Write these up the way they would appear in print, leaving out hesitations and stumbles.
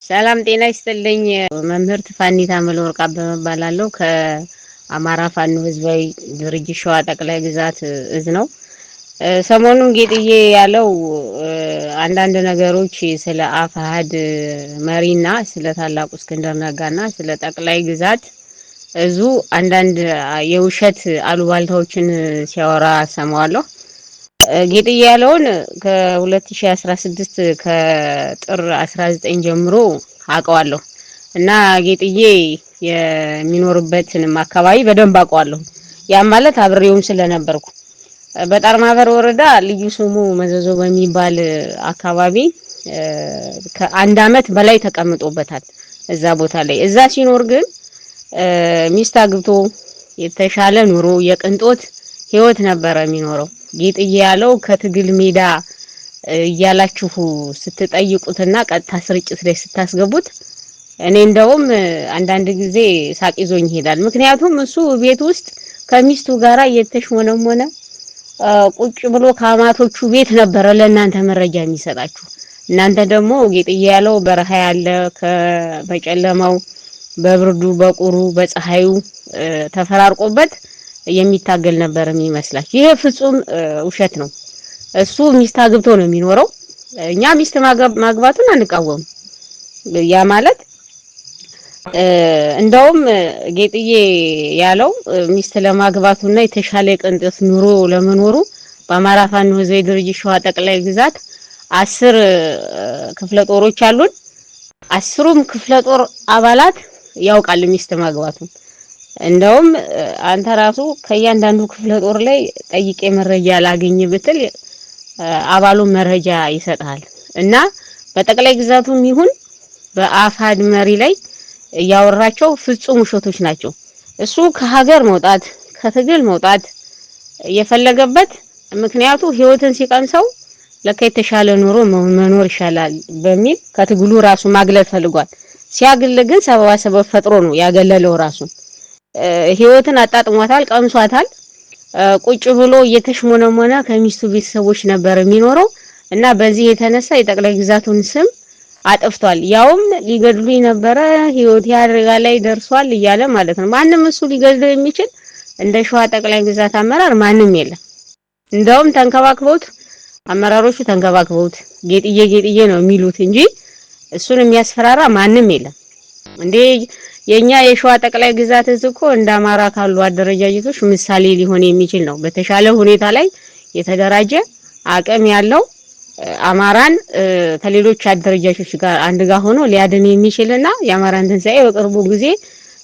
ሰላም ጤና ይስጥልኝ። መምህርት ፋኒታ መለወርቅ አበበ እባላለሁ። ከአማራ ፋኖ ህዝባዊ ድርጅት ሸዋ ጠቅላይ ግዛት እዝ ነው። ሰሞኑን ጌጥዬ ያለው አንዳንድ ነገሮች ስለ አፋሕድ መሪና ስለ ታላቁ እስክንድር ነጋና ስለ ጠቅላይ ግዛት እዙ አንዳንድ የውሸት አሉባልታዎችን ሲያወራ ሰማዋለሁ። ጌጥዬ ያለውን ከ2016 ከጥር 19 ጀምሮ አውቀዋለሁ እና ጌጥዬ የሚኖርበትንም አካባቢ በደንብ አውቀዋለሁ። ያም ማለት አብሬውም ስለነበርኩ በጣርማበር ወረዳ ልዩ ስሙ መዘዞ በሚባል አካባቢ ከአንድ አመት በላይ ተቀምጦበታል። እዛ ቦታ ላይ እዛ ሲኖር ግን ሚስት አግብቶ የተሻለ ኑሮ የቅንጦት ህይወት ነበረ የሚኖረው። ጌጥዬ ያለው ከትግል ሜዳ እያላችሁ ስትጠይቁትና ቀጥታ ስርጭት ላይ ስታስገቡት እኔ እንደውም አንዳንድ ጊዜ ሳቅ ይዞኝ ይሄዳል። ምክንያቱም እሱ ቤት ውስጥ ከሚስቱ ጋራ እየተሽሞነሞነ ቁጭ ብሎ ከአማቶቹ ቤት ነበረ ለእናንተ መረጃ የሚሰጣችሁ። እናንተ ደግሞ ጌጥዬ ያለው በረሃ ያለ በጨለማው በብርዱ በቁሩ በፀሐዩ ተፈራርቆበት የሚታገል ነበር የሚመስላችሁ። ይሄ ፍጹም ውሸት ነው። እሱ ሚስት አግብቶ ነው የሚኖረው። እኛ ሚስት ማግባቱን አንቃወምም። ያ ማለት እንደውም ጌጥዬ ያለው ሚስት ለማግባቱና የተሻለ የቅንጦት ኑሮ ለመኖሩ በአማራ ፋኖ ህዝባዊ ድርጅት ሸዋ ጠቅላይ ግዛት 10 ክፍለ ጦሮች አሉን። 10ሩም ክፍለ ጦር አባላት ያውቃል ሚስት ማግባቱን። እንደውም አንተ ራሱ ከእያንዳንዱ ክፍለ ጦር ላይ ጠይቄ መረጃ ላግኝ ብትል አባሉ መረጃ ይሰጥሃል። እና በጠቅላይ ግዛቱም ይሁን በአፋድ መሪ ላይ ያወራቸው ፍጹም ውሸቶች ናቸው። እሱ ከሀገር መውጣት ከትግል መውጣት የፈለገበት ምክንያቱ ህይወትን ሲቀምሰው ለካ የተሻለ ኑሮ መኖር ይሻላል በሚል ከትግሉ ራሱ ማግለል ፈልጓል። ሲያግል ግን ሰበባ ሰበብ ፈጥሮ ነው ያገለለው። ራሱ ህይወትን አጣጥሟታል፣ ቀምሷታል። ቁጭ ብሎ እየተሽሞነሞነ ከሚስቱ ቤተሰቦች ነበር የሚኖረው እና በዚህ የተነሳ የጠቅላይ ግዛቱን ስም አጥፍቷል። ያውም ሊገድሉኝ ነበረ ህይወቴ አደጋ ላይ ደርሷል እያለ ማለት ነው። ማንም እሱ ሊገድለው የሚችል እንደ ሸዋ ጠቅላይ ግዛት አመራር ማንም የለም። እንደውም ተንከባክበውት አመራሮቹ ተንከባክበውት ጌጥዬ ጌጥዬ ነው የሚሉት እንጂ እሱን የሚያስፈራራ ማንም የለም። እንዴ የኛ የሸዋ ጠቅላይ ግዛት እዝ እኮ እንደ አማራ ካሉ አደረጃጀቶች ምሳሌ ሊሆን የሚችል ነው። በተሻለ ሁኔታ ላይ የተደራጀ አቅም ያለው አማራን ከሌሎች አደረጃጀቶች ጋር አንድ ጋር ሆኖ ሊያድን የሚችልና የአማራን ትንሳኤ በቅርቡ ጊዜ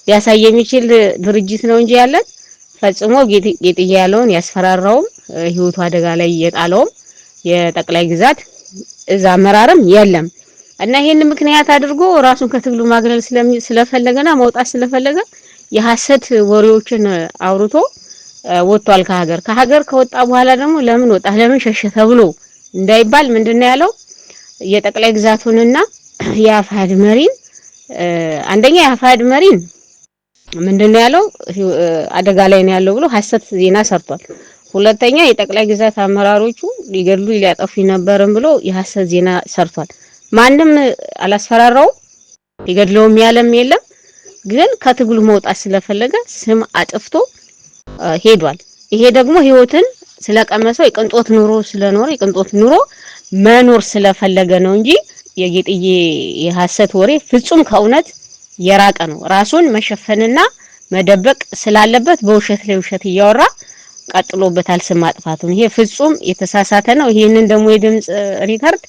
ሊያሳይ የሚችል ድርጅት ነው እንጂ ያለን ፈጽሞ ጌጥዬ ያለውን ያስፈራራውም ህይወቱ አደጋ ላይ የጣለውም የጠቅላይ ግዛት እዝ አመራርም የለም። እና ይሄን ምክንያት አድርጎ ራሱን ከትግሉ ማግለል ስለፈለገና መውጣት ስለፈለገ የሐሰት ወሬዎችን አውርቶ ወጥቷል ከሀገር። ከሀገር ከወጣ በኋላ ደግሞ ለምን ወጣ ለምን ሸሸ ተብሎ እንዳይባል ምንድነው ያለው? የጠቅላይ ግዛቱንና የአፋሕድ መሪን አንደኛ የአፋሕድ መሪን ምንድነው ያለው? አደጋ ላይ ነው ያለው ብሎ ሐሰት ዜና ሰርቷል። ሁለተኛ የጠቅላይ ግዛት አመራሮቹ ሊገድሉ ሊያጠፉ ነበርም ብሎ የሐሰት ዜና ሰርቷል። ማንም አላስፈራራውም፣ ሊገድለውም ያለም የለም። ግን ከትግሉ መውጣት ስለፈለገ ስም አጥፍቶ ሄዷል። ይሄ ደግሞ ህይወትን ስለቀመሰው የቅንጦት ኑሮ ስለኖረ የቅንጦት ኑሮ መኖር ስለፈለገ ነው እንጂ የጌጥዬ የሐሰት ወሬ ፍጹም ከእውነት የራቀ ነው። ራሱን መሸፈንና መደበቅ ስላለበት በውሸት ላይ ውሸት እያወራ ቀጥሎበታል ስም ማጥፋቱን። ይሄ ፍጹም የተሳሳተ ነው። ይሄንን ደግሞ የድምጽ record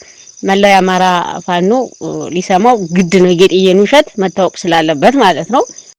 መላው የአማራ ፋኖ ሊሰማው ግድ ነው። የጌጥዬን ውሸት መታወቅ ስላለበት ማለት ነው።